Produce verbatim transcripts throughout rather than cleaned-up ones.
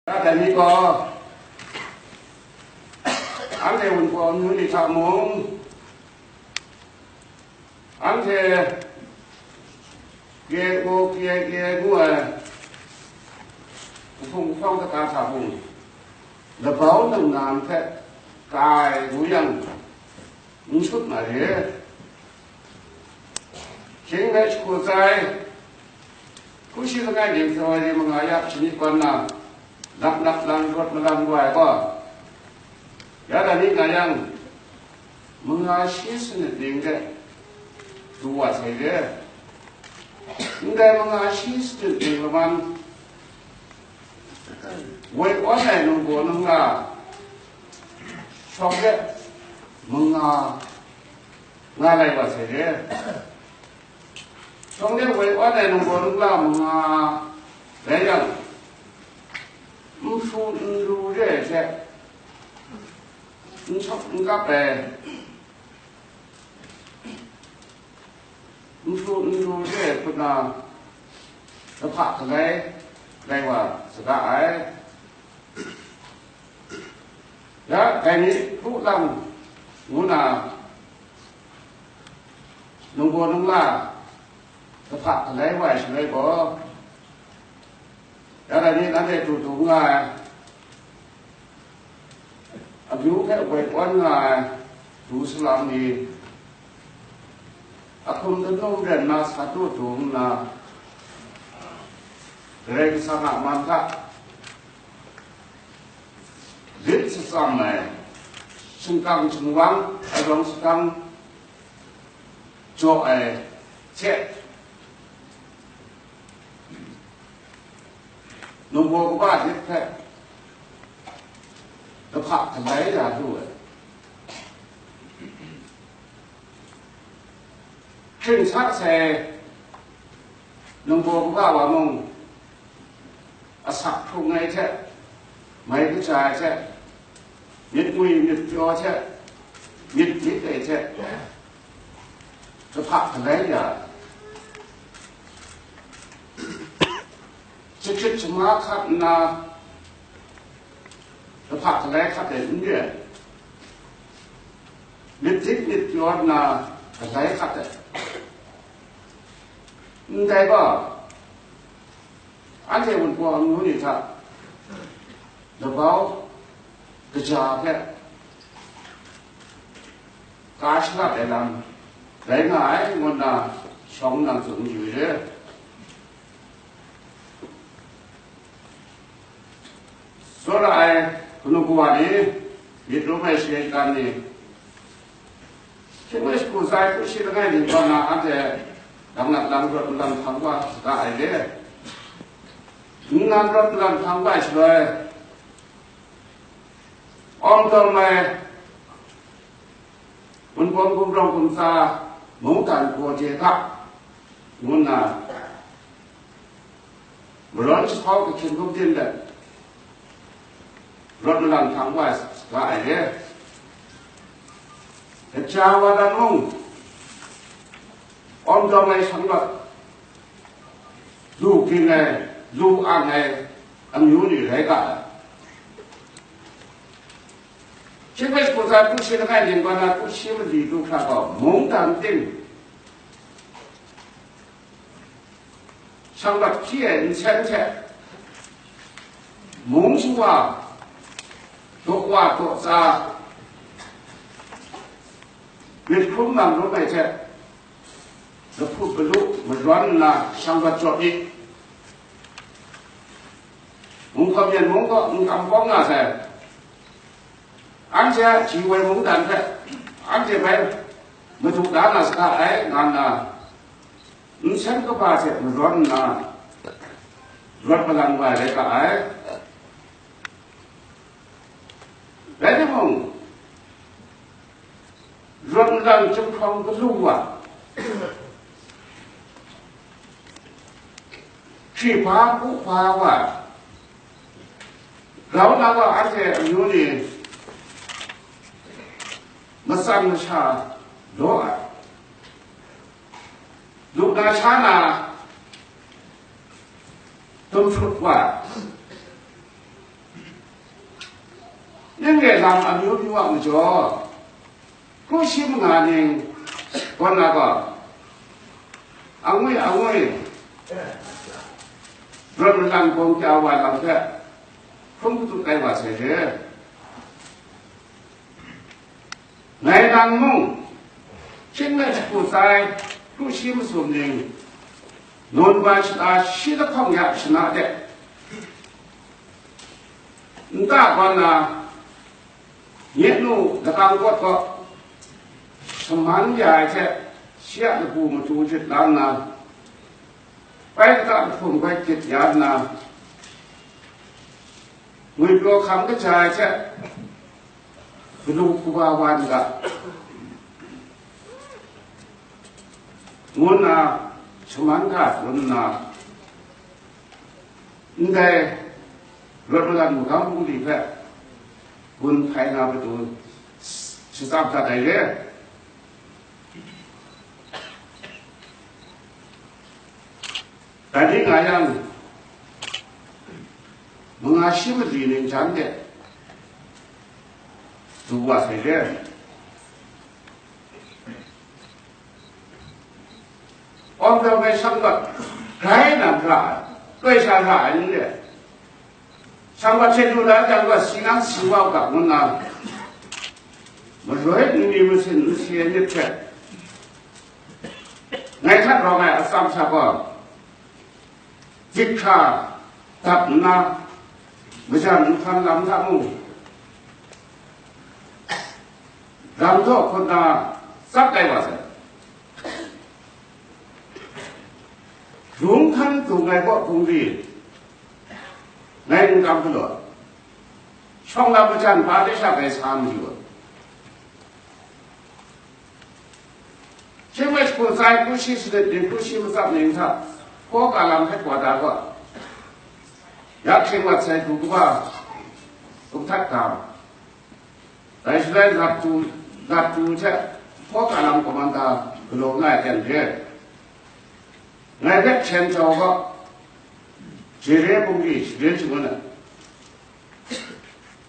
Ya dai ni gaw, anhte Wunpawng amyu ni hta mung, anhte K N O, K I A ngu ai kahpung kahpawng kata hta mung, labau nang na hte kai ngu yang, n shut na re. Shing rai shagu sai, hku shi langai ning hkrai wa ri manga ya shani kwan na, lap lap lang rawt malang wa ai gaw, ya da ni nga yang, manga shi sanit ning de du wa sai re. Ndai manga shi sanit ning laman, woi awn ai nungbaw nungla shawng de manga nga lai wa sai re. Shawng de woi awn ai nungbaw nungla manga rai yang, n hpru n ru re ai hte, n shawk n kap ai, n hpru n ru re ai hput na, lahpa galai rai wa saga ai. Ya, dai ni hku lang ngu na, nungbaw nungla lahpa galai wa ai shaloi gaw, ya dai ni nanhte du du nga ai, amyu hpe woi awn nga ai du salang ni, a hkum danu ren na sa du du nna, Karai Kasang a man hta lit shatsam ai, shingkang shingwang, arawng sadang jaw ai hte, nungbaw kaba lit hpe lahpa galai ya lu ai. Hkring sa sai nungbaw kaba wa mung, asak hkrung ai hte, mai kaja ai hte, myit ngwi myit pyaw hte, myit dik ai hte, lahpa galai ya, jahkrit jahma hkat nna, lahpa galai hkat ai n re ai, myit dik myit pyaw nna galai hkat ai. Ndai gaw, anhte Wunpawng amyu ni hta labau kaja hpe ka shalat ai lam rai nga ai, ngu nna shawng nnan tsun mayu re. Tsawra ai hkunu kawa ni, myit rum ai shayen kan ni, hkying hpe shagu sai hku shi langai ning kaw na anhte lang nat lang rawt malang hpang wa saga ai re. Nnan rawt malang hpang wa ai shaloi, awng tawng ai Wunpawng gumrawng gumtsa mungdan gaw je ga, ngu nna, marawn jahpau kahkyen hkum din let, rawt malang hpang wa ai saga ai re. Gaja wa dan mung, awng dawng ai shang rawt, lu ging ai, lu ang ai amyu ni rai ga ai. Hkying hpe shagu sai hku shi langai ning kaw na hku shi mali du hkra gaw, mungdan ting, shang rawt hpyi ai nsen hte, mung shawa, daw wa daw tsa, myit hkrum mang rum ai hte, lahpu balu marawn nna shang rawt jaw i, Munghkawm yan mung gaw n kam kawng nga sai. Anhte a ji woi mungdan hpe, anhte bai madu da na saga ai, nga nna, nsen kaba hte marawn nna, rawt malang wa ai rai ga ai. Rai timung, rawt malang chyum hkawng galu wa, hkri hpa hku hpa wa, grau na gaw anhte amyu ni matsan masha law ai, lu na sha na, dum hprut wa, Ning re lam amyu myu a majaw, kru shi manga ning gaw na gaw, angwi angwi rawt malan gawng kya wa lam hpe hkrum kadu tai wa sai re. Ngai nang mung, hkying e shagu tsai, kru shi masum ning, nawn wa shata shi lahkawng ya shana de, nta gaw na, nye nu lakang kawt kaw shaman ya ai hte, shi a lagu matu jit la nna, pai kata lahpum bai gyit ya nna, ngwipyaw hkam kaja ai hte, galu kaba wa n ga, ngu nna shaman hta dun nna, ndai rawt malan magam bungli hpe gun hpai na matu shatsam dat ai re. Dai ning nga yang, manga shi mali ning jan de du wa sai re. Awng taw ai shang gat grai na ra ai, loi sha ra ai ni le, shang gat hte lu la jang gaw, si nang si wa u ga, ngu nna, maroi n mi masin n si ai myit hte, ngai hta rawng ai atsam sha gaw, dik hkra dap nna, majan nhkan lam hta mung, lam daw hkut na tsap tai wa sai. Lung hkan dung ai kaw hpung ri, ngai n kam galaw, shawng lam majan pa de sha bai sa mayu ai. Hkying e shagu tsai, kru shi sanit ning, kru shi matsap ning hta, hkaw ka lam hkrit wa da gaw, ya hkying wat sai du kaba, kum htat ga, dai shaloi lap tu, lap tu hte, hkaw ka lam kaman da galaw nga ai ten re. Ngai hpe hpyen jau gaw, jere bungli share shangun ai.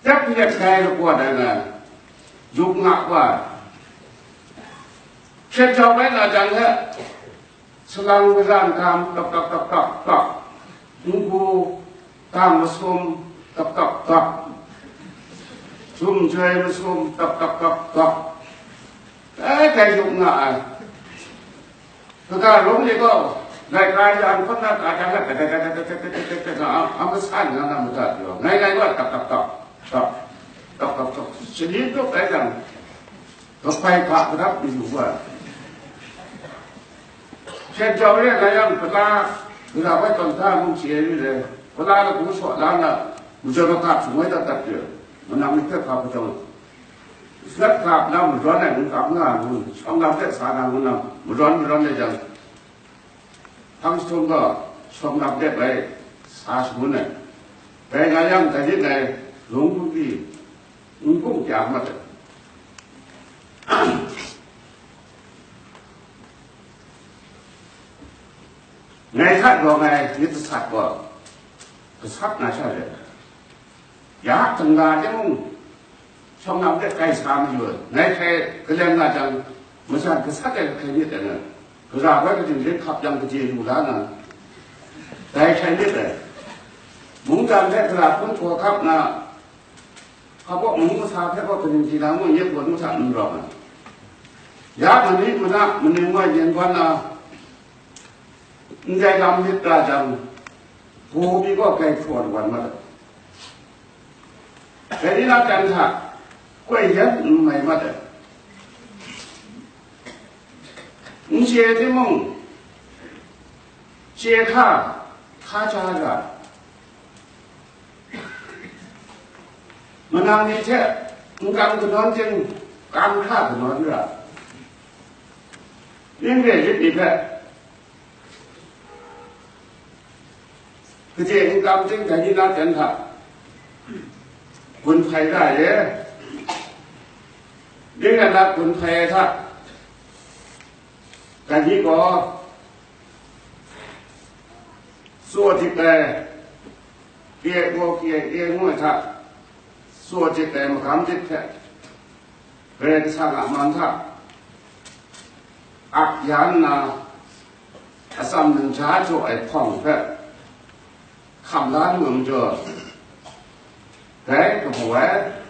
Yak yak dai lakwa dai na, yuk nga wa. Hpyen jau bai na jang he, salang mazan gam, tok, tok, tok, tok, tok. Ngu, gang masum, tok, tok, tok. Sum joi masum, tok, tok, tok, tok. Eh, dai yuk nga ai. Kaga rawng ni gaw, laika yan hpang na ka jang na, a, a masan nga na madat yaw, ngai ngai wa tak tak tak, tak, tak, tak, tak, shani duk ai jang, kabai hpa kadap mi yu wa. Hpyen jau re na yang, pala, gara bai tawn hta mung chye mi le, pala lagu shaw la na, majaw makap shangai dat dat de, manang ni hpe hpa patau. Sat hkap na marawn ai ngu kap nga ngu, shawng lam hte sa na ngu na, marawn marawn ai jang, hpang jahtum gaw shawng lam hte bai sa shangun ai. Dai nga yang, dai rit ai, lung hpungdi, n gung kya mat ai. Ngai hta rawng ai myit gasat gaw, gasat na sha re. Ya, tengla de mung, shawng lam de kai sa mayu ai. Ngai hkai kaleng nga jang, majan gasat ai hkai myit ai na, gara bai kaning lit hkap jang kaje lu la na, dai hkai myit ai. Mungdan hte gara hpun hkaw hkap na, hpa baw mung masa hpe gaw kaning ji na mung, yet gaw nu hta n rawng ai. Ya, mani mana, maning wa yen gawn na, ndai lam myit ra jang, hpaw pyi gaw kai hpraw wan mat ai. Dai ni na jan hta, koi yan n mai mat ai. N chye timung, chye hka, hka ja ra. Manang ni hte n kam kanawn ting, kam hkra kanawn ra. Ning re lit ni hpe, kaje n kam ting, dai ni na jan hta gun hpai ra ai e. Ning rai na gun hpai ai hta, dai ni gaw, tsaw dik ai, kye gaw kye, kye ngu ai hta, Tsaw jik ai magam jik hte Karai Kasang a man hta ap ya nna, atsam ningja jaw ai hpawng hpe hkam la lu ai majaw, dai kabu ai